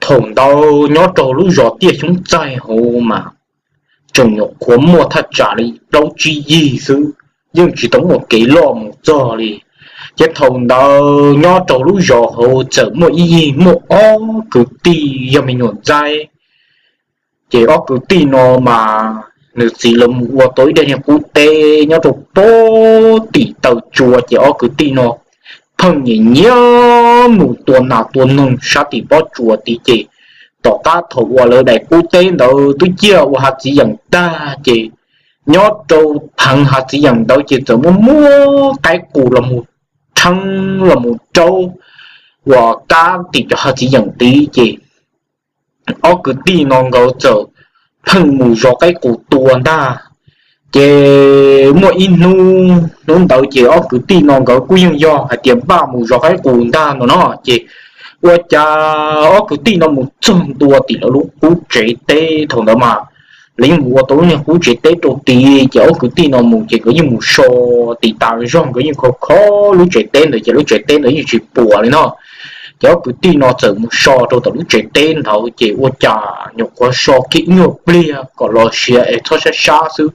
Thaum ntawd nyob rau lub zos Tiaj Xyoob Txaij hauv mas tseem nyuam qhuav muaj thaj tsam li plaub tsib yig xwb, yeej tsis tau muaj kev loj mus txog li. Ces thaum ntawd nyob rau lub zos hauv txawm muaj ib yig muaj ob kwv tij yog me nyuam ntxaib. Ces ob kwv tij no mas nws txiv lawv mus ua tau ib daim niag qub teb nyob rau pem tim taw tsua, ces ob kwv tij no pheej nyiam nyiam mus tua nas tua noog sab tim pob tsuas tid. Ces tom qab thaum uas lawv daim qub teb ntawd twb ciaj ua hav txiv yeem tag, ces nyob rau theev hav txiv yeem ntawd ces txawm muaj muab qaib qus los mus rheeb los mus raub uas kab tim cov hav txiv yeem tid. Ces ob kwv tij no nkawd txawm pheej mus zov qaib qus tua ntag. Ces muaj ib hnub, hnub ntawd ces ob kwv tij no nkawd kuj yeej yog hais tias npaj mus zov qaib qus ntag no no. Ces ua cas ob kwv tij no mus txog ntua tim lawv lub qub tsev teb. Thaum ntawd mas lawv yeej mus ua tau lub niag qub tsev teb rau tid, ces ob kwv tij no mus ces nkawd yeej mus so tid tas zog, nkawd yeej kho kho lub tsev teb ntawd ces lub tsev teb ntawd yeej tsis puas li no. Ces ob kwv tij no txawm mus so rau tom lub tsev teb ntawd, ces ua cas nyuam qhuav so kiag ib nyuag pliag kom los siav es txhob sab sab xwb.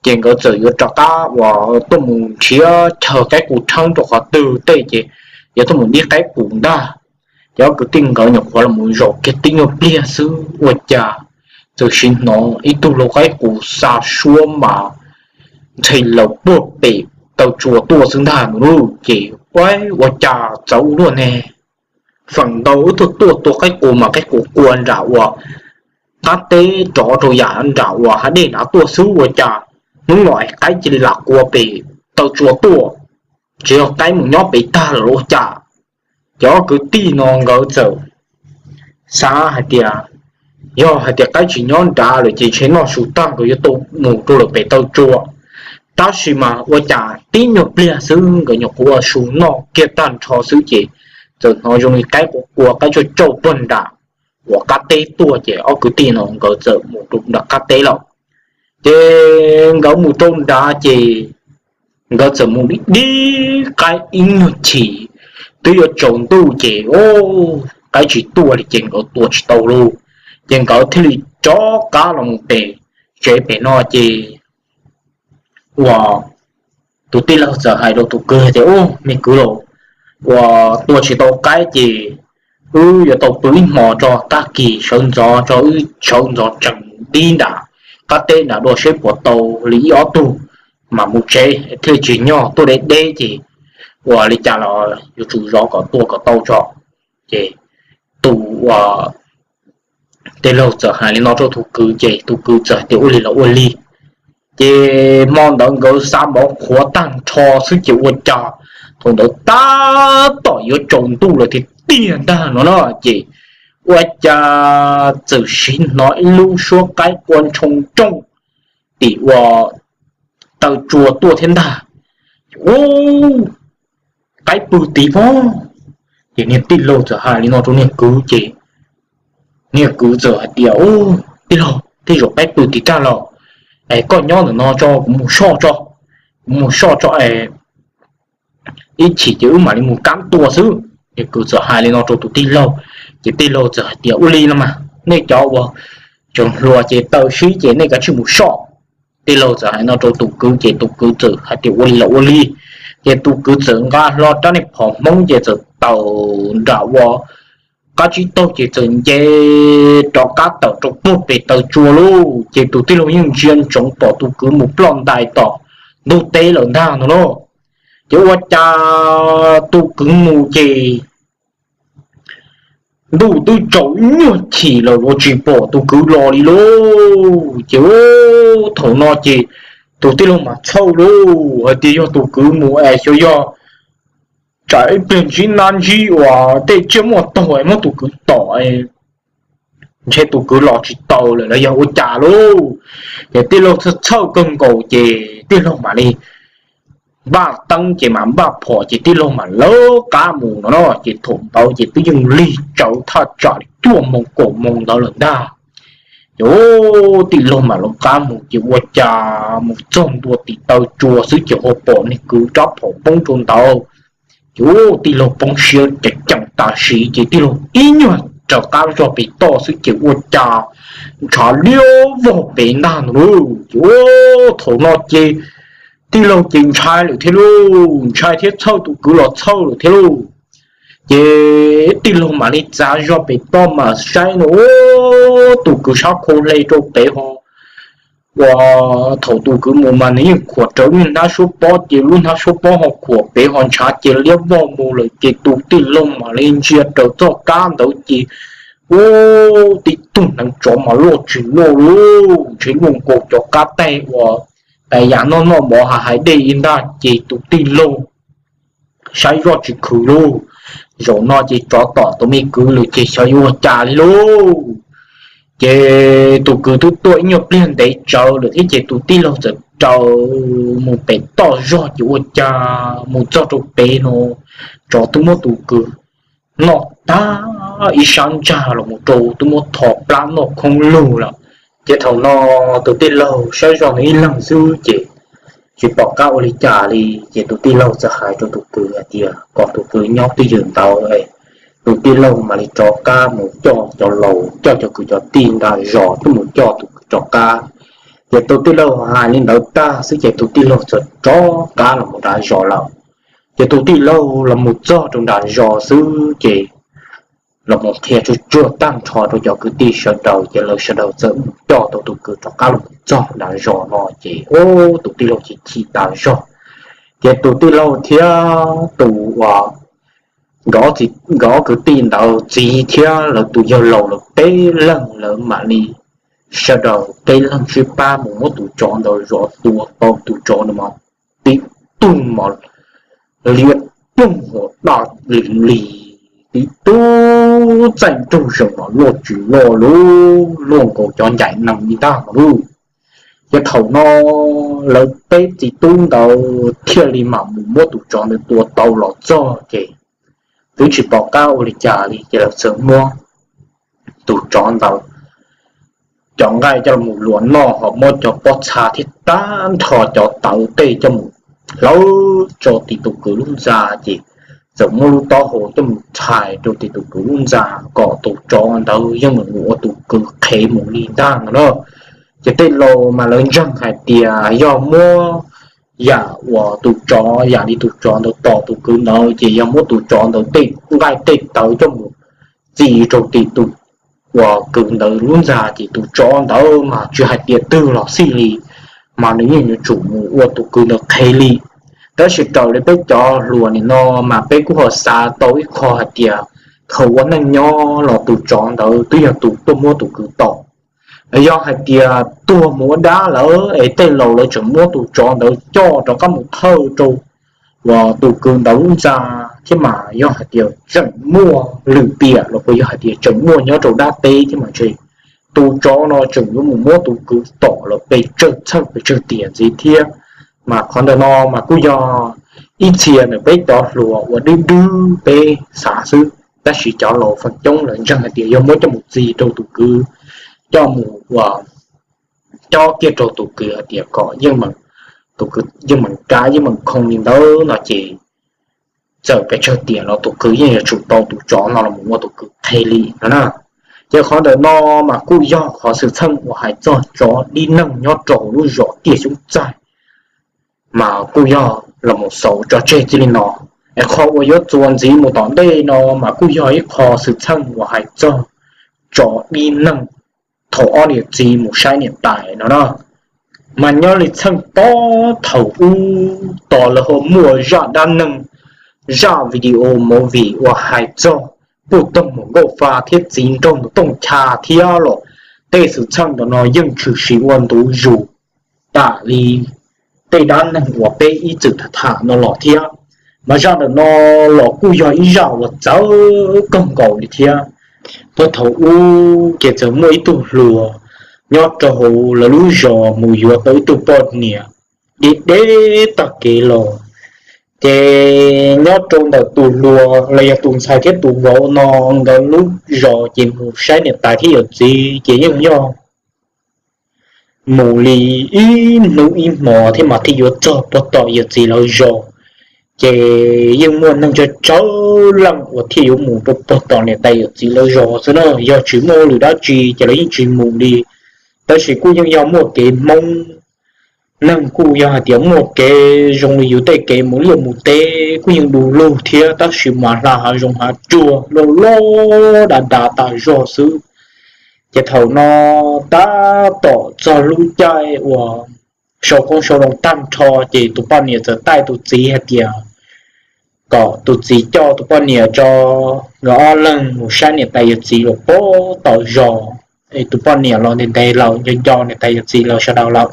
Ces nkawd txawm yuav rov qab uas tuaj mus nrhiav chaw qaib qus rheeb rau qhov twg tej, ces yuav tuaj mus ntim qaib qus ntag. Ces ob kwv tij nkawd nyuam qhuav los mus zaum kiag tib nyuag pliag xwb, ua cas txawm sim hnov ib tug lau qaib qus xa suab mas ntxhe laws puag pem taw tsua tuaj xwb ntag no. Ces ua cas txawv ua luaj ne, feem ntau wb tuaj tua qaib qus mas qaib qus qua nram uas qab teb rov rau yam nram uas hav dej nrad tuaj xwb, ua cas hnub no es qaib cia li lam qua pem taw tsua tuaj, tsis yog qaib mus nyob pem tag lawm ua cas. Ces ob kwv tij no nkawd txawm xav hais tias yog hais tias qaib tsis nyob nrad lawm ces ntshe noj su tag nkawd yuav tau mus rau lawm pem taw tsua. Tab sis mas ua cas tib nyuag pliag xwb nkawd nyuam qhuav ua su noj kiag tag nrho xwb ces txawm hnov zoo li qaib qua qua qaib tsauj tsauj puag nram uas qab teb tuaj, ces ob kwv tij no nkawd txawm mus rau nram qab teb lawm. Ces nkawd mus rau nrad ces nkawd txawm mus dib dib qaib ib nyuag chim, twb yuav tsaus ntuj ces qaib tsis tuaj li ces nkawd tua tsis tau lawm. Ces nkawd thiaj li rov qab los mus pem tsev pem no ces uas tus tij laug txawm hais rau tus kwv tias, Ub, me kwv laus, uas tua tsis tau qaib ces wb yuav tau pw ib hmos tso, tag kis sawv ntxov tso, wb sawv ntxov tseem dib nram qab teb nrad dua seb puas tau li ib ob tug mas mus tsev, thiaj tsis nyog tuaj deb deb ces ua li cas los yuav tsum zov kom tua kom tau tso. Ces tus tij laug txawm hais li no rau tus kwv ces tus kwv txawm hais tias ua li los ua li. Ces hmo ntawd nkawd xav npov qhuav tag nrho xwb ces ua cas thaum ntawd tab tom yuav tsaus ntuj lawm tiag tiag ntag no na, ces ua cas txawm sim hnov ib lub suab qaib qua ntshoo nrooj tim uas taw tsua tuaj thiab ntag. Ub, qaib pw tid pob. Ces niag tij laug txawm hais li no rau niag kwv ces niag kwv txawm hais tias, Ub, tij laug, tej zaum qaib pw tid tag los, es koj nyob ntawm no tso, kuv mus soj tso, kuv mus soj tso es ib chim ces wb mam li mus kab tua xwb. Niag kwv txawm hais li no rau tus tij laug, ces tij laug txawm hais tias, Ua li no mas nej cov uas tseem hluas ces taw sib ces nej kav tsij mus soj. Tij laug txawm hais no rau tus kwv ces tus kwv txawm hais tias, Ua li los ua li. Ces tus kwv txawm nqa hlo rab niag phom Hmoob ces txawm tawm nram uas qab tsib taug ces txawm nce rov qab tawm rau puag pem taw tsua lauj. Ces tus tij laug yeej ntsia ntsoov pom tus kwv mus ploj ntais tom ntug teb lawm ntag no lauj. Ces ua cas tus kwv mus ces ntuj twb tsaus ib nyuag chim lawm los tsis pom tus kwv los li lauj. Ces thaum no ces tus tij laug mas txhawj lauj, hais tias yog tus kwv mus es xyov yog tsam ib pliag ntsib nab ntsib uas tej tsiaj muaj taug es muab tus kwv tom ntshe tus kwv los tsis tau lawm los yog ua cas lauj. Ces tij laug txhawj txhawj kawg nkaus ces tij laug mam li npaj teeb ces mam npaj phom ces tij laug mam lawv qab mus no no. Ces thaum ntawd ces twb yeej lig tsawv thaj tsam li cuaj moos kaum moos ntawd lawm ntag. Ces tij laug mam lawv qab mus ces ua cas mus txog ntua tim taw tsua xwb ces ho pom niag kwv rab phom poob rau ntawd. Ces tij laug poob siab ceev ceev tas sim ces tij laug ib nyuag rov qab zog pem toj xwb ces ua cas ntshav liab vog pem ntag no lauj. Ces ua thaum no ces tij laug ces ntshai lawm thiab lauj, ntshai thiab txhawj tus kwv los txhawj lawm thiab lauj. Ces tij laug mam li txav zog pem toj mas saib no, tus kwv sab khau hle rau pem ho ua thaum tus kwv mus mas nws yeej khuam raws lub hnab suab pob, ces lub hnab suab pob ho khuam pem ho ntshav ces liab vog mus lawm ces tus tij laug mam li ntsia raws txoj kab ntawd ces ua tib tug hneev tsov mas loj tsis loj lauj, ntshe luaj nkaus cov qab taig uas yam noj noj mov hais hais dej ib ntag ces tus tij laug saib zoj tsis khwv lauj. Zaum no ces tsov tom tus me kwv lawm ces xyov yuav ua cas li lauj. Ces tus kwv twb tuaj ib nyuag pliag ntev tsawv lawm thiab ces tus tij laug txawm raws mus pem toj zog ces ua cas mus txog rau pem no tsov twb muab tus kwv noj tag ib sab ntsag los mus rau twb muab tho plab noj khoob lug lawm. Ces thaum no tus tij laug saib zoj nws ib leeg xwb ces tsis pom qab ua li cas li ces tus tij laug txawm hais rau tus kwv hais tias kom tus kwv nyob twj ywm ntawd, tus tij laug mam li rov qab mus coj cov laus coj cov kwv cov tij nram zos tuaj mus coj tus kwv rov qab. Ces tus tij laug hais li ntawd tag xwb ces tus tij laug txawm rov qab los mus nram zos lawm. Ces tus tij laug los mus txog rau nram zos xwb ces los mus qhia tsuag tsuag tag nrho rau cov kwv tij sawv daws ces lawv sawv daws txawm mus coj tau tus kwv rov qab los mus txog nram zos no ces tus tij laug ces chim tas zog. Ces tus tij laug thiab tus uas nkawd ob kwv tij ntawd txiv thiab lawv tus yawg laus lawv peb leeg lawv mam li sawv daws peb leeg sib pab mus muab tus tsov ntawd zov tua tau tus tsov ntawd mas tib tug mas liab ploog hauv daj li li, tib tug txaij nraug zees mas loj tsis loj lauj, luaj nkaus cov ncaim nees li ntag no lauj. Ces thaum no lawv peb txiv tub ntawd thiaj li mam mus muab tus tsov ntawd tua tau los txog ces twb tsis pom qab ua li cas li ces lawv txawm muab tus tsov ntawd cov nqaij coj los luas noj ho muab cov pob txha thiab tag nrho cov tawv tej coj mus hlawv rau tim tus kwv lub ntxa ces txawm muab lub taub hau coj mus txhais rau tim tus kwv lub ntxa kom tus tsov ntawd yeej meem ua tus kwv qhev mus li ntag no na. Ces tej laus mas lawv ntseeg hais tias yog muab yam uas tus tsov, yam li tus tsov ntawd tom tus kwv ntawd ces yog muab tus tsov ntawd tej nqaij tej tawv coj mus txi rau tim tus uas kwv ntawd lub ntxa ces tus tsov ntawd mas tsis hais tias twg los xij li mas nws yeej yuav tsum mus ua tus kwv ntawd qhev li. Tab sis raws li peb cov hluas nim no mas peb kuj ho xav tau ib qho hais tias thaum ua neej nyob los tus tsov ntawd twb yog tus tuaj muab tus kwv tom. Yog hais tias tuag mus ua dab lawm es tej laus lawv tseem muab tus tsov ntawd coj rov qab mus thawj rau uas tus kwv ntawd lub ntxa thiab mas yog hais tias tseem muaj lwm tiam los puas yog hais tias tseem muaj nyob rau dab teb thiab mas ntshe tus tsov no tseem yuav mus muab tus kwv tom los pes tsawg txheej pes tsawg tiam ntxiv thiab. Mas qhov ntawm no mas kuj yog ib txhia ntawm peb cov hluas uas dwb dwb peb xav xwb, tab sis cov laus feem coob lawv ntseeg hais tias yog muab coj mus txi rau tus kwv, coj mus ua cob kiag rau tus kwv hais tias kom yeej meem, tus kwv yeej meem kav yeej meem khoo li ntawd no ces txawm pes tsawg tiam los tus kwv yeej yuav tsum tau tus tsov no los mus ua tus kwv qhev li no na. Ces qhov ntawm no mas kuj yog qhov xwm txheej uas hais txog tsov dib neeg nyob rau hauv lub zos Tiaj Xyoob Txaij mas kuj yog los mus xaus tso tseg txij li no. Es qhov uas yuav txuas ntxiv mus tom ntej no mas kuj yog ib qho xwm txheej uas hais txog tsov dib neeg thaum ob niam txiv mus saib niam tais no na. Mas nyob li txheej tob thaum ub tos lawv ho muaj zaj dab neeg, zaj video movie uas hais txog Puj Toog Mus Nkauj Fa thiab Txiv Nraug Mus Tooj Cha thiab los tej xwm txheej ntawm no yeej tshwm sim ua ntu zus tam li tej dab neeg uas peb ib txwm tham tham no los thiab. Mas zaj ntawm no los kuj yog ib zaj uas txawv kawg nkaus li thiab. Puag thaum ub ces txawm muaj ib tug hluas nyob rau hauv lawv lub zos mus yuav tau ib tug poj niam deb deb tag kev los. Ces nyob rau ntawm tus hluas los yog tus ntxhais thiab tus vauv no nkawd lub zos ces mus saib niam tais thiab yawm txiv ces yeej yog mus li ib hnub ib hmo thiab mas thiaj yuav txog puag tom yawm txiv lawv zos. Ces yeej muaj neeg tsawg tsawg leej uas thiaj yuav mus rau puag tom niam tais yawm txiv lawv zos xwb na. Yog tsis muaj lwm dab tsi ces lawv yeej tsis mus li. Tab sis kuj yeej yog muaj kev Hmoob, neeg kuj yog hais tias muaj kev zoo li yus tej kev mus liaj mus teb kuj yeej du lug thiab, tab sis mas hla hav zoov hav tsuag loj loj dav dav tas zog xwb. Ces thaum no tab tom txog lub caij uas sau koob sau loo tag nrho, ces tus poj niam txawm taij tus txiv hais tias kom tus txiv coj tus poj niam tso nkawd ob leeg mus saib niam tais yawm txiv lawv puag tom zos. Es tus poj niam los ntev ntev lawm, nco nco niam tais yawm txiv lawv sawv daws lawm.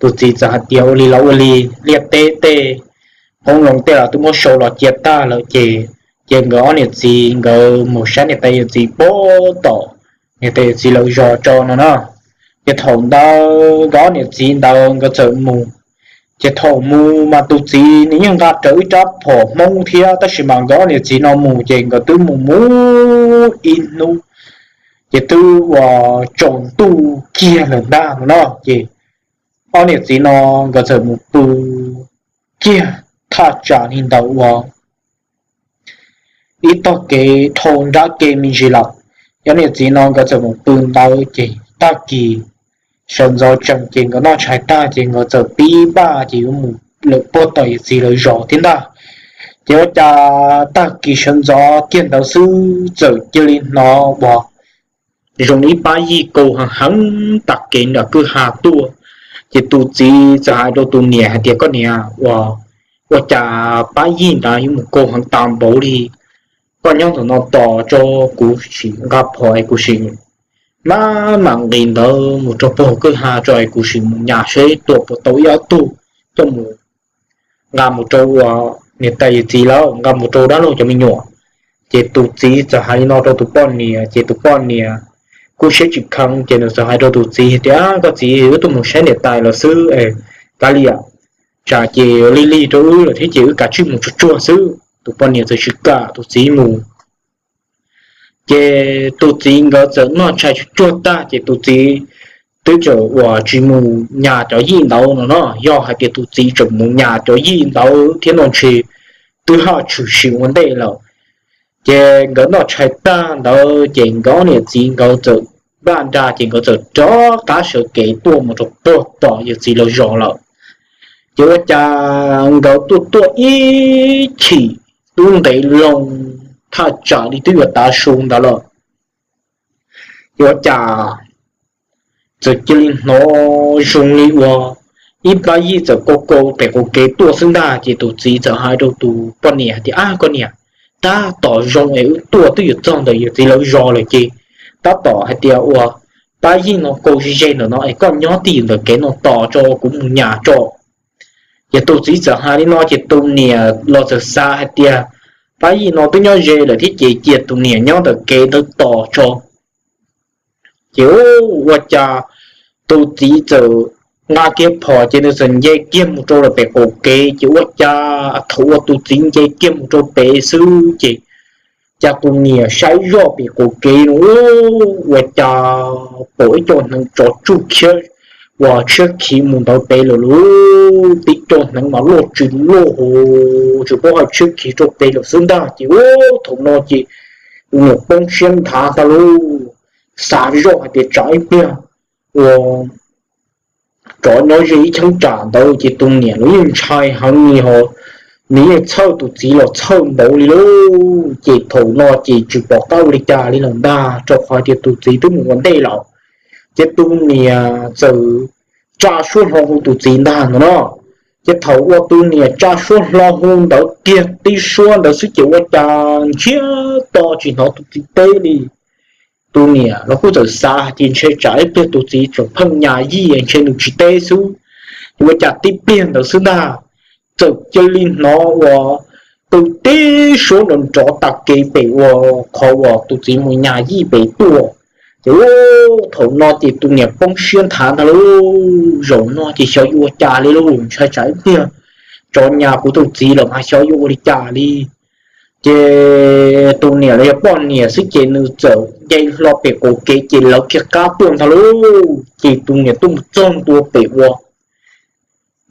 Tus txiv txawm hais tias ua li los ua li, liaj teb tej, qoob loo tej los twb muab sau los cia tag lawm ces, ces nkawd ob niam txiv nkawd mus saib niam tais yawm txiv puag tom niam tais yawm txiv lawv zos tso no na. Ces thaum ntawd nkawd ob niam txiv ntawd nkawd txawm mus. Ces thaum mus mas tus txiv nws yeej nqa rawv ib rab phom Hmoob thiab, tab sis mas nkawd ob niam txiv no mus ces nkawd twb mus mus ib hnub, ces twb uas tsaus ntuj kiag lawm ntag no na. Ces ob niam txiv no nkawd txawm mus pw kiag thaj tsam li ntawd uas ib tog kev dhau nrab kev me ntsis lawm. Ob niam txiv no nkawd txawm mus pw ntawd ces tag kis sawv ntxov tsees ces nkawd noj tshais tag ces nkawd txawm pib npaj ces yuav mus lawm puag tom yawm txiv lawv zos thiab ntag. Ces ua cas tag kis sawv ntxov kiag ntawd xwb txawm cia li hnov uas zoo ib pab yij kaus heev heev tas kev nram kwj ha tuaj. Ces tus txiv txawm hais rau tus niam hais tias, Koj niam, ua, ua cas pab yij ntawd yuav mus kaus heev tas npaum li? Koj nyob ntawm no tos tso, kuv sim nqa phom es kuv sim maj mam nqis ntawd mus rau puag kwj ha tso es kuv sim mus nyas seb tua puas tau ib ob tug coj mus nqa mus rau uas niam tais yawm txiv lawm, nqa mus rau dab laug cov me nyuam. Ces tus txiv txawm hais li no rau tus poj niam, ces tus poj niam kuj siab tsis kheev, ces nws txawm hais rau tus txiv tias, Koj txiv, wb tuaj mus saib niam tais lawv xwb, kav liam, tsam ces lig lig rau wb lawm thiab ces wb kav tsij mus tsuag tsuag xwb. Tus poj niam txawm tsis kam tus txiv mus. Ces tus txiv nkawd txawm noj tshais tsuag tsuag tag ces tus txiv twb txawm uas tsis mus nyas cov yij ntawd no no. Yog hais tias tus txiv tseem mus nyas cov yij ntawd thiab no ntshe twb haj tshwm sim ua ntej lawm. Ces nkawd noj tshais tag ntawd ces nkawd ob niam txiv nkawd txawm npaj nra ces nkawd txawm rov qab sawv kev tuaj mus rau puag tom yawm txiv lawv zos lawm. Ces ua cas nkawd tuaj tuaj ib chim tub ntev loo thaj tsam li twb yuav tav su ntawd lawm. Ces ua cas txawm cia li hnov zoo li uas ib pab yij txawm kaus kaus pem qaum kev tuaj xwb ntag. Ces tus txiv txawm hais rau tus poj niam hais tias, Ab koj niam, tab tom zoo es wb tuaj twb yuav txog ntawm yawm txiv lawv zos lawm ces tab tom hais tias uas pab yij no kaus ze ze ntawm no es koj nyob twj ywm ntawm kev no tos tso kuv mus nyas tso. Ces tus txiv txawm hais li no ces tus niam los txawm xav hais tias pab yij no twb nyob ze lawm thiab ces cia tus niam nyob ntawm kev ntawd tos tso. Ces ua cas tus txiv txawm nqa kiag phom ces nws txawm nce kiag mus rau lawm pem qaum kev ces ua cas thaum uas tus txiv nce kiag mus rau pem xwb ces cas tus niam saib zoj pem qaum kev no ua cas pom ib co hneev tsov tsuj khiav uas tshiab khiv mus ntawd pem lawm lauj. Tib co hneev mas loj tsis loj hos tsis paub hais tshiab khiv rau pem lawm xwb ntag. Ces ua thaum no ces tus niam poob siab nthav ntag lauj, xav zoj hais tias tsam ib pliag ua tsov nyob ze ib cheeb tsam ntawd ces tus niam los yeej ntshai heev li hos nws yeej txhawj tus txiv los txhawj npaum li lauj. Ces thaum no ces tsis pom qab ua li cas li lawm ntag rau qhov tias tus txiv twb mus ua ntej lawm. Ces tus niam txawm tsa suab hlo hu tus txiv ntag no no. Ces thaum uas tus niam tsa suab hlo hu ntawd kiag tib suab ntawd xwb ces ua cas ntsiag to tsis hnov tus txiv teb li. Tus niam los kuj txawm xav hais tias ntshe tsam ib pliag tus txiv tseem pheej nyas yij ntshe nws tsis teb xwb. Ces ua cas tib pliag ntawd xwb ntag txawm cia li hnov uas pw tib suab nrov nrov tas kev pem uas qhov uas tus txiv mus nyas yij pem tuaj. Ces thaum no ces tus niam poob siab nthav ntag lauj. Zaum no ces xyov yuav ua cas li lauj, ntshai tsam ib pliag tsov nyas kuv tus txiv los mas xyov yuav ua li cas li. Ces tus niam los yog poj niam xwb ces nws txawm nce hlo pem qaum kev ces lawv kiag qab tuaj ntag lauj. Ces tus niam tuaj mus txog ntua pem uas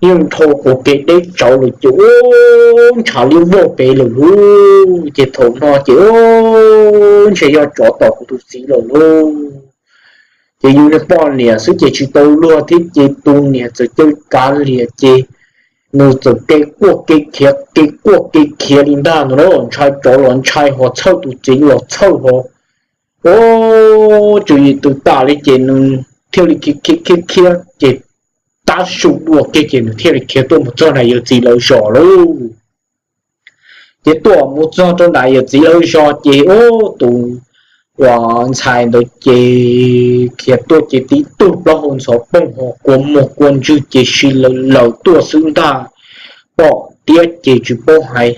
yeej dhau quav kev deb tsawv lawm ces ub, ntshav liab vog pem lawm lauj. Ces thaum no ces ub, ntshe yog tsov tom kuv tus txiv lawm lauj. Ces yus niag poj niam xwb ces tsis tau luag thiab ces tus niam txawm caw kav liam ces nws txawm kev quaj kev khiav kev quaj kev khiav li ntag no lauj. Ntshai tsov los ntshai ho txhawj tus txiv los txhawj ho. Ub, tswv yim tw tas li ces nws thiaj li khiav khiav khiav khiav ces tab su dua kiag ces nws thiaj li khiav tuaj mus txog nram yawm txiv lawv zos lauj. Ces tuaj mus txog rau nram yawm txiv lawv zos ces ub, tus uas ntxhais ntawd ces khiav tuaj ces tib tug plaub hau ntxhov poog ho kua muag kua ntswg ces si lawv lawv tuaj xwb ntag. Pom tiab ces tsis paub hais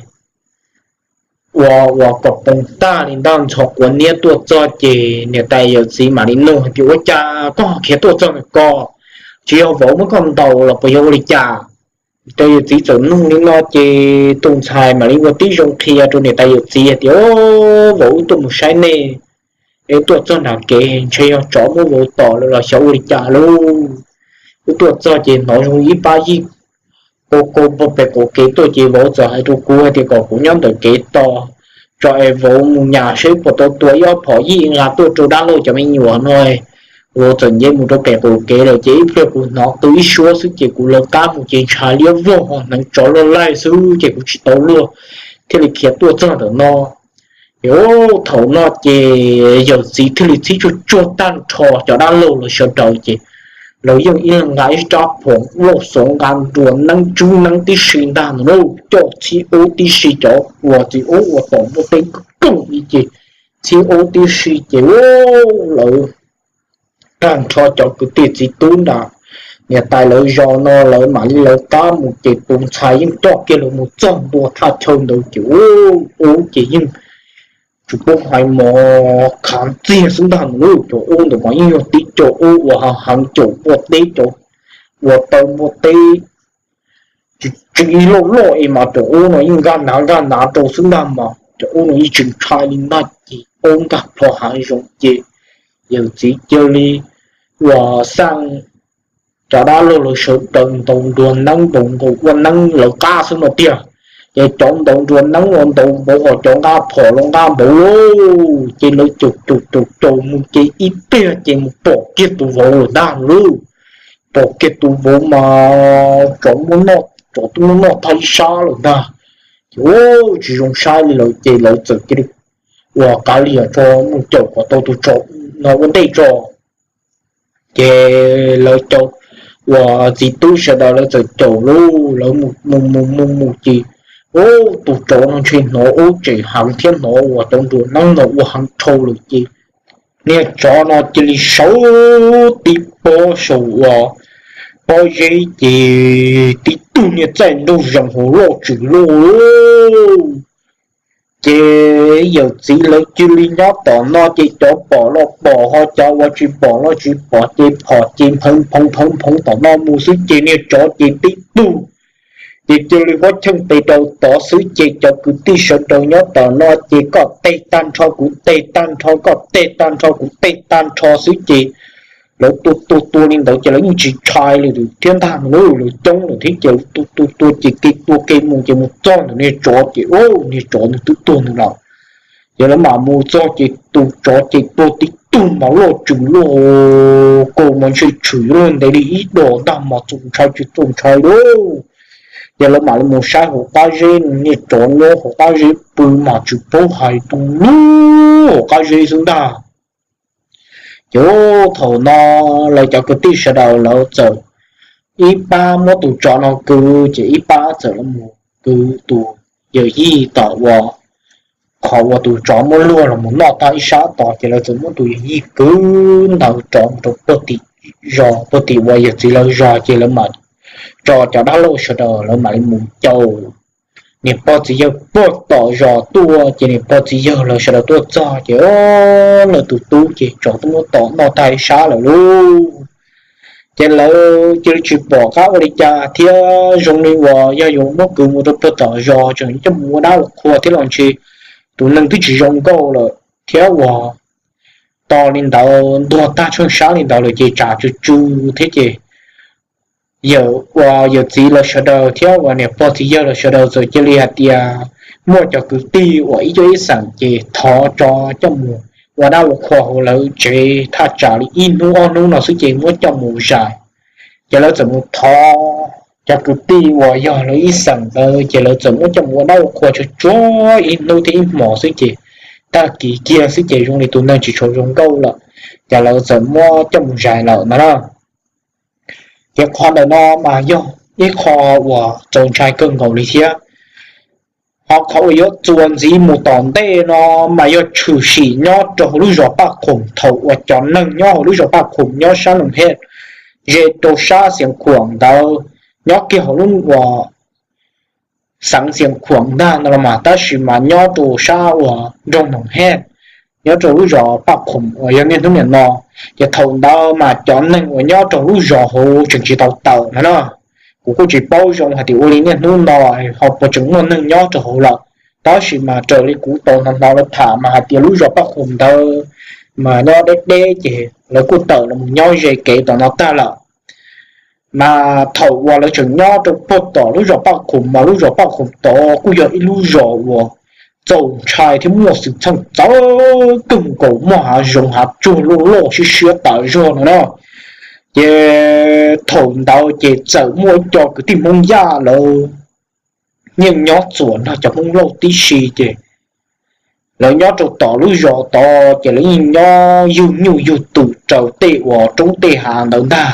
ua ua kom poob tag li ntag. Ntxhov quav niab tuaj txog ces niam tais yawm txiv mam li nug hais tias, Ua cas koj ho khiav tuaj txog ntawm ko? Tsis yog vauv muab koj ntaus los puas yog ua li cas? Niam tais yawm txiv txawm nug li no ces tus ntxhais mam li ua tib zoo qhia rau niam tais yawm txiv hais tias, Vauv wb tuaj mus saib nej es tuaj txog nram kev ntshe yog tsov muab vauv tom lawm los xyov ua li cas lauj. Wb tuaj txog ces hnov zoo ib pab yij kau kau pag pem qaum kev tuaj ces vauv txawm hais rau kuv hais tias kom kuv nyob ntawm kev tos tso es vauv mus nyas seb puas tau tua ib ob phom yij nqa tuaj rau dab laug cov me nyuam no. Vauv txawm nce mus rau pem qaum kev lawm ces ib pliag kuv hnov qw ib suab xwb ces kuv lawv qab mus ces ntshav liab vog ho hneev tsov loj laij xwb ces kuv tsis tau luag thiaj li khiav tuaj txog ntawm no. Ces thaum no ces yawm txiv thiaj li txhib tsuag tsuag tag nrho cov dab laug lawv sawv daws ces lawv yeej ib leeg nqa ib rab phom lauj xov nqa nruas neeb tsub neeb tib si ntag no lauj, coj txhib ub tib si cov uas txiv ub uas tom muaj teb koog li ces txhib ub tib si ces lawv tag nrho cov kwv tij txiv tub nram niam tais lawv zos no lawv mam li lawv qab mus ces tus ntxhais yeej coj kiag lawv mus txog ntua thaj chaw ntawd ces ub ces yeej tsis paub hais mov khav ntxiag xwb ntag no lauj. Cov ub ntawd mas yeej yog tib cov ub uas heev heev caum npua teb, cov uas taw npua teb tsis tsw ib loj loj es mas cov ub no yeej nkag nav nkag nav rau xwb ntag mas cov ub no yeej tsis ntshai li ntag ces ub nkag plho hav zoov ces yawm txiv cia li uas xaj cov dab laug lawv sawv daws ntaus nruas neeb ntaus nkaus ua neeb lawv qab xwb no tiag. Ces cov ntaus nruas neeb los ntaus npaum ho cov nqa phom los nqa npaum lauj, ces lawv caum caum caum caum mus ces ib pliag ces mus pom kiag tus vauv lawm ntag lauj. Pom kiag tus vauv mas tsov muab noj, tsov twb muab noj tag ib sab lawm ntag. Ces tsis zoo saib li lawm ces lawv txawm cia li uas kav liam tso mus caum kom tau tus tsov no ua ntej tso. Ces lawv caum uas txiv tub sawv daws lawv txawm caum lauj, lawv mus mus mus mus ces ub, tus tsov no ntshe hnov ub tseem heev thiab hnov uas cov nruas neeb no ua heev dhau lawm ces niag tsov no cia li sawv tib pob saum uas pob zeb ces tib tug niag txaij nraug zees hauv loj tshwm loj lauj. Ces yawm txiv lawv cia li nyob tom no ces cov pom los pom ho cov uas tsis pom los tsis pom ces phom ces nphawv nphoov nphoov nphoov tom no mus xwb ces niag tsov ces tib tug ces cia li huab cheej tes rau tod xwb ces cov kwv tij sawv daws nyob tom no ces koj teg tag nrho kuv teg tag nrho, koj teg tag nrho kuv teg tag nrho xwb ces lawv tua tua tua li ntawd ces lawv yeej tsis ntshai li thiab ntag no, lawv coob lawm thiab ces lawv tua tua tua ces kev tua kev mus ces mus txog ntawm niag tsov ces ub, niag tsov nws twb tuag nws lawm. Ces lawv mam mus txog ces tus tsov ces tuag tib tug mas loj tshwm loj, kaus mas ntshe tshwm yuav luag ntev li ib dos ntag mas txaus ntshai tsis txaus ntshai lauj. Ces lawv mam li mus saib hauv qab zeb, niag tsov nyob hauv qab zeb pw mas tsis paub hais tus lub hauv qab zeb xwb ntag. Ces thaum no lawv cov kwv tij sawv daws lawv txawm ib pab muab tus tsov no kwv ces ib pab txawm los mus kwv tus yawm yij tom uas qhov uas tus tsov muab luag los mus noj tag ib sab tod ces lawv txawm muab tus yawm yij kwv ntawd rov mus rau puag tim zos, puag tim uas yawm txiv lawv zos ces lawv mam tso cov dab laug sawv daws lawv mam li mus caum niam pog txiv yawg puag tom zos tuaj ces niam pog txiv yawg lawv sawv daws tuaj txog ces lawv tus tub ces tsov twb muab tom noj tag ib sab lawm lauj. Ces lawv cia li tsis pom qab ua li cas thiab zoo li uas yog yuav muab kwv mus rau puag tom zos tseem coj mus ua dab ua qhua thiab los ntshe tus neeg twb tsis zoo nkauj lawm thiab uas to li ntawd ntuag tag tsheej sab li ntawd lawm ces tsam tsw tsw thiab ces yawm uas yawm txiv lawv sawv daws thiab uas niam pog txiv yawg lawv sawv daws txawm cia li hais tias muaj cov kwv tij uas ib cuab ib xeem ces thov tso coj mus ua dab ua qhua hauv lawv tsev thaj tsam li ib hnub ob hnub no xwb ces muab coj mus zais. Ces lawv txawm mus thov cov kwv tij uas yog lawv ib xeem ntawd ces lawv txawm muab coj mus ua dab ua qhua tsuag tsuag ib hnub thiab ib hmos xwb ces tag kis kiag xwb ces zoo li tus neeg tsis tshua zoo nkauj lawm, ces lawv txawm muab coj mus zais lawm no na. Ces qhov ntawm no mas yog ib qho uas txaus ntshai kawg nkaus li thiab. Ho qhov uas yuav txuas ntxiv mus tom ntej no mas yog tshwm sim nyob rau hauv lub zos Paj Khoom thaum uas cov neeg nyob hauv lub zos Paj Khoom nyob sab Noom Hej ze rau sab Xiav Khuam ntawd, nyob kiag hauv lub uas xeev Xiav Khuam ntag no los mas tab sis mas nyob rau sab uas nroog Noom Hej, nyob rau lub zos Paj Khoom uas yog niaj hnub niam no. Ces thaum ntawd mas cov neeg uas nyob rau lub zos hauv tseem tsis tau tawm no na. Kuv kuj tsis paub zoo hais tias ua li niaj hnub no ho puas tseem muaj neeg nyob rau hauv lawm, tab sis mas raws li kuv tau hnov hnov lawv tham mas hais tias lub zos Paj Khoom ntawd mas nyob deb deb ces lawv kuj tawm los nyob ze kev tom no tag lawm. Mas thaum uas lawv tseem nyob rau puag tom lub zos Paj Khoom mas lub zos Paj Khoom tod kuj yog ib lub zos uas txaus ntshai thiab muaj xwm txheej txawv kawg nkaus, muaj hav zoov hav tsuag loj loj siab siab tas zog no na. Ces thaum ntawd ces txawm muaj ib co kwv tij Hmoob Yaj lawv yeej nyob txuas nrog cov Hmoob Lauj tib si ces lawv nyob rau tom lub zos tod ces lawv yeej nyob yug nyuj yug twm raws tej uas roob tej hav ntawd ntag.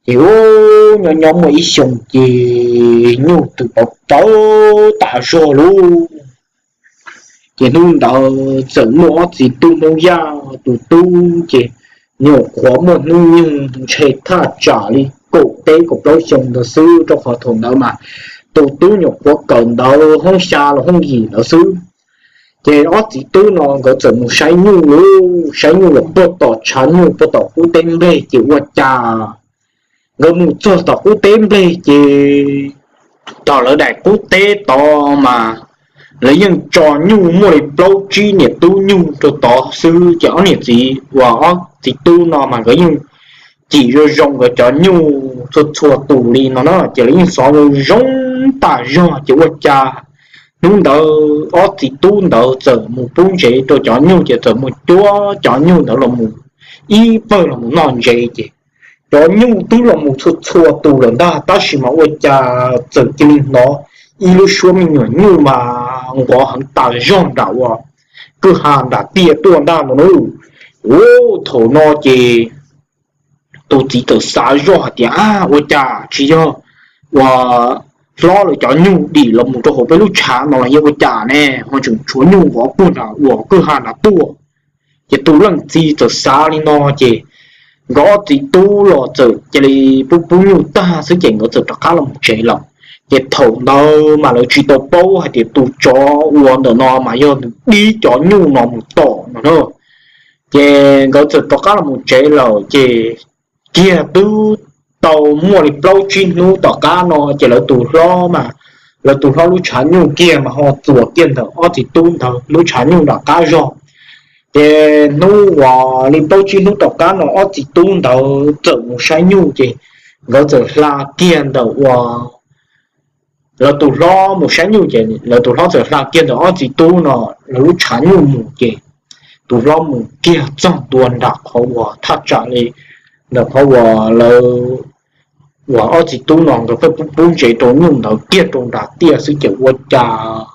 Ces ub, nyob nyob muaj ib xyoo ces nyuj twm pov pawv tas zog lauj. Ces hnub ntawd txawm muaj ob txiv tub Hmoob Yaj, tus tub ces nyuam qhuav muaj hnub nyoog ntshe thaj tsam li kaum peb kaum plaub xyoo ntawd xwb, rau qhov thaum ntawd mas tus tub nyuam qhuav kawm ntawv hoob xya los hoob yim ntawd xwb. Ces ob txiv tub no nkawd txawm mus saib nyuj lauj, saib nyuj los puag tom tshav nyuj puag tom qub teb nplej ces ua cas nkawd mus txog tom qub teb nplej ces tom lawv daim qub teb tod mas lawv yeej tso nyuj muaj li plaub tsib niam tub nyuj rau tod xwb. Ces ob niam txiv uas ob txiv tub no mas nkawd yeej cim zoo zoo nkawd cov nyuj txhua txhua tus li no na, ces lawv yeej xov zoo zoo tas zog. Ces ua cas hnub ntawd ob txiv tub ntawd txawm mus pub ntsev rau cov nyuj ces txawm mus cuab cov nyuj ntawd los mus ib pawg los mus noj ntsev ces cov nyuj twb los mus txhua txhua tus lawm ntag, tab sis mas ua cas txawm cia li hnov ib lub suab me nyuam nyuj mas nqov heev tas zog nram uas kwj ha nram tiaj tuaj ntag no na. Ua thaum no ces tus txiv txawm xav zoj hais tias, a, ua cas tsis yog uas hlob lawv cov nyuj dim los mus rau hauv peb lub tshav no los yog ua cas ne ho tseem tshuav nyuj nqov puag nram uas kwj ha nram tuaj. Ces tus leej txiv txawm xav li no ces nkawd ob txiv tub los txawm cia li pub pub nyuj tag xwb ces nkawd txawm rov qab los mus tsev lawm. Ces thaum ntawd mas lawv tsis tau paub hais tias tus tsov uas ntawm no mas yog nws dib cov nyuj no mus tom no na. Ces nkawd txawm rov qab los mus tsev lawm ces kiag twb tau muaj li plaub tsib hnub tom qab no ces lawv tus hlob mas, lawv tus hlob lub tshav nyuj kiag mas ho txuas kiag ntawm ob txiv tub ntawd lub tshav nyuj nram qab zog. Ces hnub uas li plaub tsib hnub tom qab no ob txiv tub ntawd txawm mus saib nyuj ces nkawd txawm hla kiag ntawm uas lawv tus hlob mus saib nyuj ces lawv tus hlob txawm hla kiag ntawm ob txiv tub no lawv lub tshav nyuj mus ces tus hlob mus kiag txog ntua nram qhov uas thaj tsam li ntawm qhov uas lawv, uas ob txiv tub no nkawd pheej pub pub ntsev rau nyuj ntawd kiag rau nram tiaj xwb ces ua cas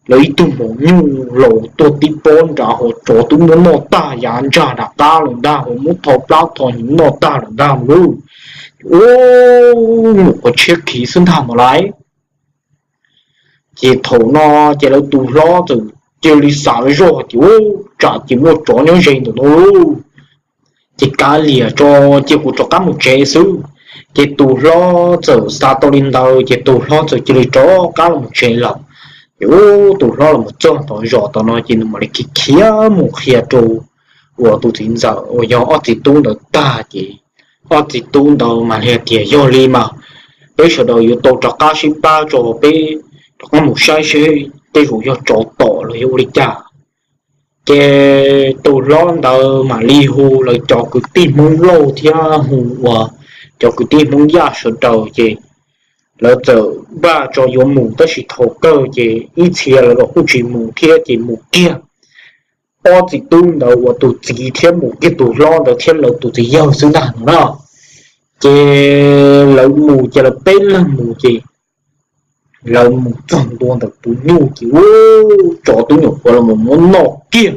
lawv ib tug maum nyuj laus tuaj tib pob nrad hauv tsov twb muab noj tag yav ntsag nram qab lawm ntag, hauv muab tho plab tho hnyuv noj tag lawm ntag lauj. Ub, nyuam qhuav tshiab khiv xwb ntag mas lauj. Ces thaum no ces lawv tus hlob txawm cia li xav zoj tias, ub, tsam ces muaj tsov nyob ze ntawm no lauj. Ces kav liam tso, cia kuv rov qab mus tsev xwb. Ces tus hlob txawm xav tau li ntawd ces tus hlob txawm cia li rov qab los mus tsev lawm. Ces ub, tus hlob los mus txog tom zos tom no ces nws mam li khiav khiav mus qhia rau uas tus txiv ntxawm uas yog ob txiv tub ntawd tag ces ob txiv tub ntawd mam li hais tias, yog li mas peb sawv daws yuav tau rov qab sib pab tso, peb rov qab mus saib seb tej zaum yog tsov tom los yog ua li cas. Ces tus hlob ntawd mam li hu lawv cov kwv tij Hmoob Lauj thiab hu uas cov kwv tij Hmoob Yaj sawv daws ces lawv txawm npaj tso yuav mus, tab sis thaum kawg ces ib txhia lawv los kuj tsis mus thiab ces mus kiag ob txiv tub ntawd uas tus txiv thiab mus kiag tus hlob ntawd thiab lawv tus txiv yawg xwb ntag no na. Ces lawv mus ces lawv peb leeg mus ces lawv mus txog ntua ntawm tus nyuj ces ua tsov twb nyuam qhuav los muab noj kiag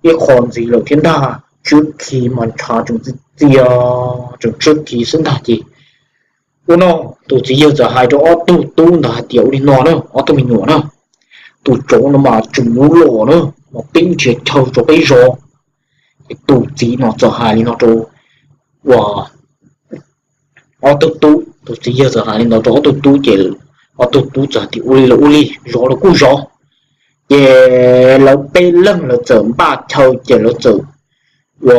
ib qho ntxiv lawm thiab ntag. Tswb khi mas ntshav tseem txias txias, tseem tswb khi xwb ntag ces ua no tus txiv yawg txawm hais rau ob tug tub ntawd hais tias ua li no na ob tug me nyuam na, tus tsov no mas tseem yuav los na, mas peb nrhiav chaw rau peb zov. Ces tus txiv no txawm hais li no rau ua ob tug tub, tus txiv yawg txawm hais li ntawd rau ob tug tub ces ob tug tub txawm hais tias ua li los ua li, zov los kuj zov. Ces lawv peb leeg lawv txawm npaj chaw ces lawv txawm ua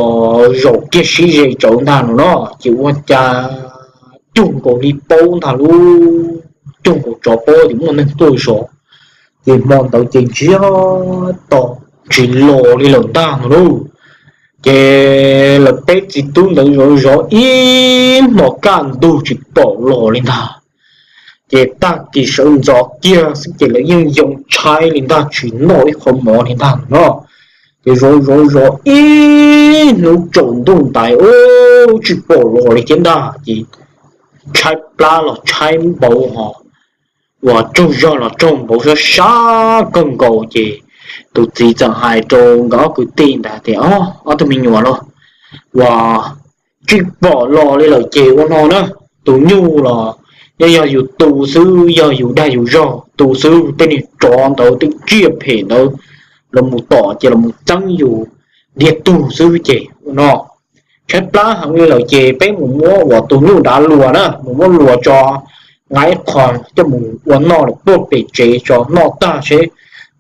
zaum kiag sib ze tsawv ntag no no, ces ua cas cuag nkaus li paub ntag lub, cuag nkaus tsov paub tias muaj neeg tuaj zov, ces hmo ntawd ces ntsiag to tsis los li lawm ntag no lauj. Ces lawv peb txiv tub ntawd zov zov ib hmo kaj ntug tsis pom los li ntag. Ces tag kis sawv ntxov kiag xwb ces lawv yeej yoo tshaib li ntag, tsis noj ib qho mov li ntag no. Ces zov zov zov ib hnub tsaus ntuj ntais ub tsis pom los li thiab ntag ces tshaib plab los tshaib npaum ho uas raug zog los raug npaum sab sab kawg nkaus ces tus txiv txawm hais rau nkawd ob kwv tij ntawd tias ob tug me nyuam los uas tsis pom los li lawm ces ua no na, tus nyuj los yog yus tu xwb, yog yus dag yus zog tu xwb, tej niag tsov ntawd tej tsiaj phem ntawd los mus tom ces los mus txeeb yus ntiag tug xwb ces ua no tshaib plab heev li lawm ces peb mus muab uas tus nyuj dav luas na, mus muab luas tso, nqa ib qho coj mus ua noj lawm puag pem tsev tso noj tag seb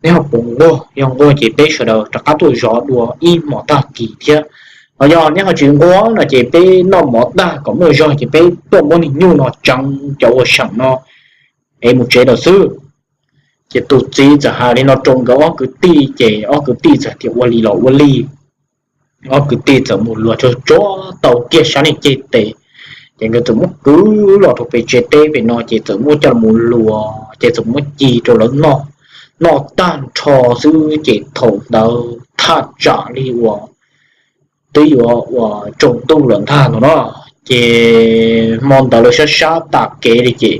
neb ho puas nquag, yog nquag ces peb sawv daws rov qab tuaj zov dua ib hmos tag kis thiab. Ho yog neb ho tsis nquag no ces peb noj mov tag kom muaj zog ces peb tuaj muab niag nyuj no tseev cov uas seem no es mus tsev lawm xwb. Ces tus txiv txawm hais li no rau nkawd ob kwv tij ces ob kwv tij txawm tias ua li los ua li. Ob kwv tij txawm mus luas tsuag tsuag tau kiag sab niag ceg tes, ces nkawd txawm muab kwv los rau pem tsev teb pem no ces txawm muab coj los luas ces txawm muab ci rau lawv noj. Noj tag nrho xwb ces thaum ntawd thaj tsam li uas twb yuav uas tsaus ntuj lawm ntag no no. Ces hmo ntawd lawv sab sab tas kev li ces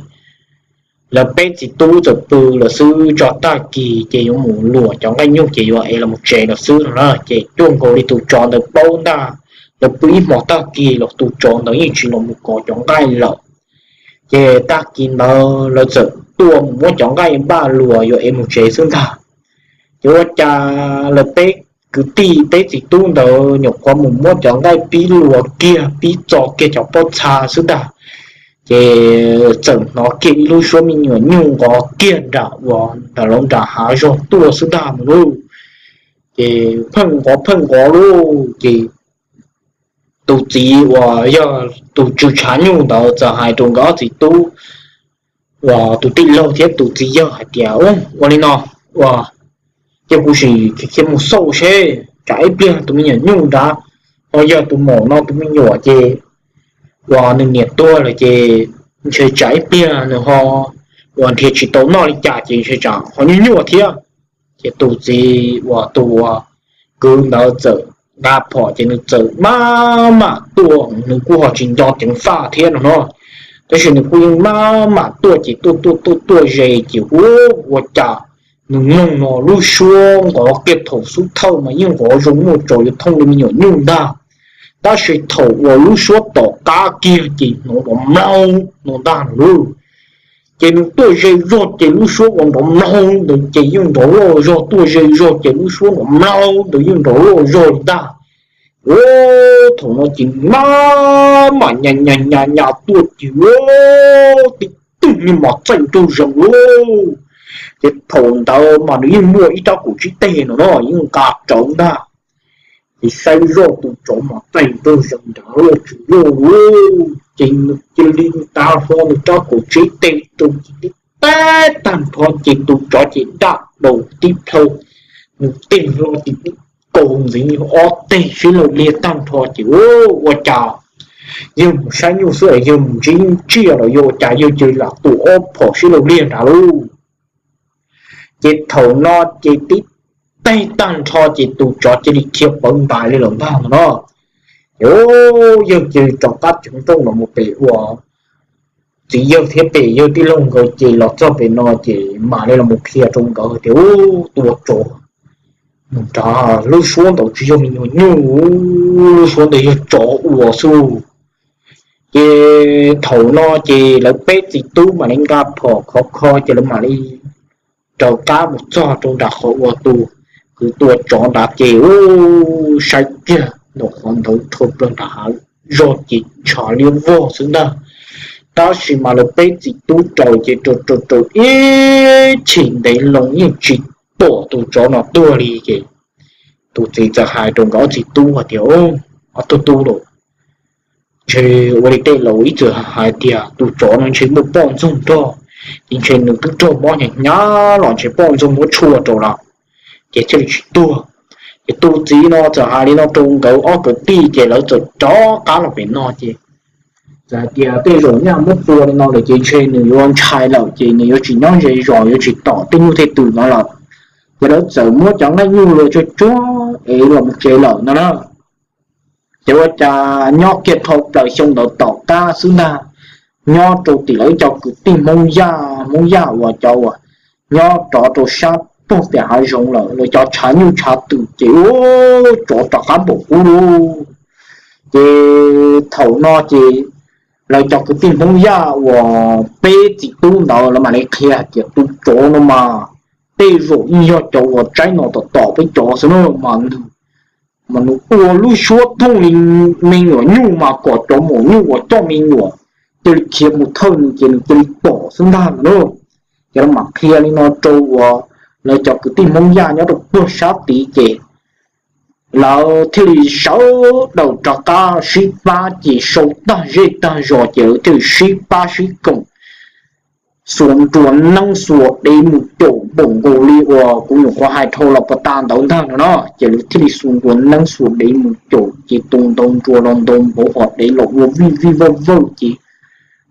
lawv peb txiv tub txawm pw lawm xwb, tso tag kis ces yuav mus luas cov nqaij nyuj ces yuav ev los mus tsev lawm xwb no na. Ces cuag nkaus li tus tsov ntawd paub ntag, lawv pw ib hmos tag kis los tus tsov ntawd yeej tsis los mus kov cov nqaij lawm. Ces tag kis ntawd lawv txawm tuaj mus muab cov nqaij npaj luas yuav ev mus tsev xwb ntag. Ces ua cas lawv peb kwv tij peb txiv tub ntawd nyuam qhuav mus muab cov nqaij pib luas kiag pib txo kiag cov pob txha xwb ntag, ces txawm hnov kiag ib lub suab me nyuam nyuj nqov kiag nram uas nram lawv nram hav zog tuaj xwb ntag no lauj. Ces pheej nqov pheej nqov lauj ces tus txiv uas yog tus tswv tshav nyuj ntawd txawm hais rau nkawd ob txiv tub uas tus tij laug thiab tus txiv yawg hais tias ua li no, ua, cia kuv sim khiav mus xauj seb tsam ib pliag tus me nyuam nyuj nrad ho yog tus maum no tus me nyuam ces uas nws niam tuag lawm ces ntshe tsam ib pliag nws ho uas nrhiav tsis tau noj li cas ces ntshe tsam ho nyuaj nyuaj thiab. Ces tus txiv uas tus uas kwv ntawd txawm nqa phom ces nws txawm maj mam tuaj, nws kuj ho tsis nco ceev faj thiab no no, tab sis nws kuj yeej maj mam tuaj ces tuaj tuaj tuaj tuaj ze ces ua, ua cas nws mloog no lub suab nqov kiag thaum xub thawj mas yeej nqov zoo muaj tsaus yuav thooj li me nyuam nyuj ntag, tab sis thaum uas lub suab tom qab kiag ces hnov nrov mlaug no ntag no lauj. Ces nws tuaj ze zog ces lub suab uas nrov mlaug ntawd ces yeej nrov loj zog, tuaj ze zog ces lub suab nrov mlaug ntawd yeej nrov loj zog li ntag. Ua, thaum no ces maj mam nyas nyas nyas nyas tuaj ces ua, tib tug niag mos txaij nraug zees lauj. Ces thaum ntawd mas nws yeej muaj ib rab kaum tsib teg no no yeej nqa rawv ntag. Ces saib zoj tus tsov mos txaij nraug zees nrad loj tsis loj lauj, ces nws cia li nta hlo nws rab kaum tsib teg rau ces tib tag nrho ces tus tsov ces daj daus tib plhaw, nws tig hlo ces kaus ntxiv ob teg sib law liag tag nrho ces ua cas Yawg mus saib nyuj xwb es yawg mus ntsib tsiaj los yog ua cas yawg cia li lam tu ob phom sib law liag nrad lauj. Ces thaum no ces tib teg tag nrho ces tus tsov cia li khiav pawv ntais li lawm ntag no. Ces yawg cia li rov qab ceev nrooj los mus pem ua txiv yawg thiab pem yawg tij laug nkawd ces los txog pem no ces mam li los mus qhia rau nkawd tias ua tua tsov nrad lub suab ntawd tsis yog me nyuam nyuj, lub suab ntawd yog tsov ua xwb. Ces thaum no ces lawv peb txiv tub mam li nqa phom khov kho ces lawv mam li raws qab mus txog rau nram qhov uas tus kwv tua tsov nrad ces ua saib kiag ntawm qhov ntawd rho plaws nram hav zog ces ntshav liab vog xwb ntag. Tab sis mas lawv peb txiv tub raws ces raws raws raws ib chim ntev loo yeej tsis pom tus tsov no tuag li ces tus txiv txawm hais rau nkawd ob txiv tub hais tias, Ob tug tub lauj, ntshe ua li tej laus ib txwm hais tias tus tsov no ntshe muaj poj ntxoog nrog, ces ntshe nws twb raug mob hnyav hnyav los ntshe poj ntxoog muab tshuaj rau lawm ces thiaj li tsis tuag. Ces tus txiv no txawm hais li no rau nkawd ob kwv tij ces lawv txawm rov qab los pem no ces txawm hais tias tej zaum nyaj muab tua li no lawm ces ntshe nws yuav ntshai lawm ces nws yuav tsis nyob ze zos yuav tsis tom tej nyuj tej twm no lawm. Ces lawv txawm muab cov nqaij nyuj luag tsuag tsuag es los mus tsev lawm no na. Ces ua cas nyob kiag dhau plaws xyoo ntawd tom qab xwb ntag, nyob rau tim lawv cov kwv tij Hmoob Yaj, Hmoob Yaj uas cov uas nyob rov rau sab pog tiam hav zoov lawm, lawv cov tshav nyuj tshav twm ces ua tsov rov qab npaum ub lauj. Ces thaum no ces lawv cov kwv tij Hmoob Yaj uas peb txiv tub ntawd lawv mam li qhia hais tias tus tsov no mas tej zaum yeej yog cov uas tsaib no tom tom peb cov xwb na mas nws mas nws ua lub suab thooj li me nyuam nyuj mas kom cov maum nyuj uas coj me nyuam cia li khiav mus thawj nws ces nws cia li pom xwb ntag no na. Ces lawv mam qhia li no rau uas lawv cov kwv tij Hmoob Yaj nyob rau puag sab tid ces lawv thiaj li sawv daws rov qab sib pab ces sau tag zej tag zos ces lawv thiaj li sib pab sib koom xuas nruas neeb xuas dev mus caum npaum nkaus li uas kuv nyuam qhuav hais dhau los puag ta ntawd ntag no na. Ces lawv thiaj li xuas nruas neeb xuas dev mus caum ces tus ntau nruas los ntau npaum hos dev los ua vij vij vawj vawj ces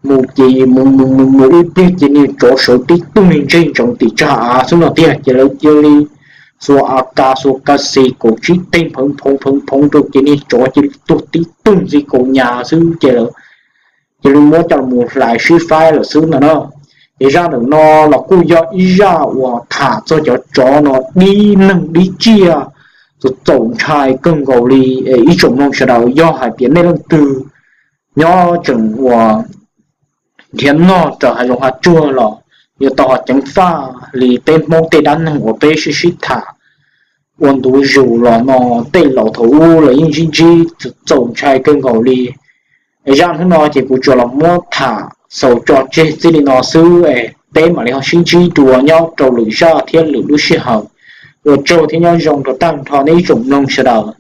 mus ces mus mus mus mus ib pliag ces niag tsov sawv tib tug niag ntseg ntsoov tim tsag av xwb no tiag ces lawv cia li xuas A K xuas K C kaum tsib teg nphawv nphoo nphawv nphoo rau ces niag tsov cia li tuag tib tug ntxi kaus nyas xwb ces lawv cia li muab coj los hlais sib faib lawm xwb ntag na. Ces zaj ntawm no los kuj yog ib zaj uas tham txog cov tsov no dib neeg dib tsiaj txaus txaus ntshai kawg nkaus li. Ib tsoom mloog sawv daws yog hais tias nej leej twg nyob tseem uas nrhiav noj raws hav zoov hav tsuag los yuav tau ho ceev faj li peb Hmoob tej dab neeg uas peb sib sib tham ua ntu zus los no, tej laus thaum ub los yeej ntsib ntsib txaus ntshai kawg nkaus li. Zaj hnub no ces kuv tsuas los muab tham xaus tso tseg txij li no xwb, peb mam li ho sib ntsib dua nyob rau lwm zaj thiab lwm lub sij hawm. Ua tsaug thiab nyob zoo rau tag nrho nej ib tsoom mloog sawv daws.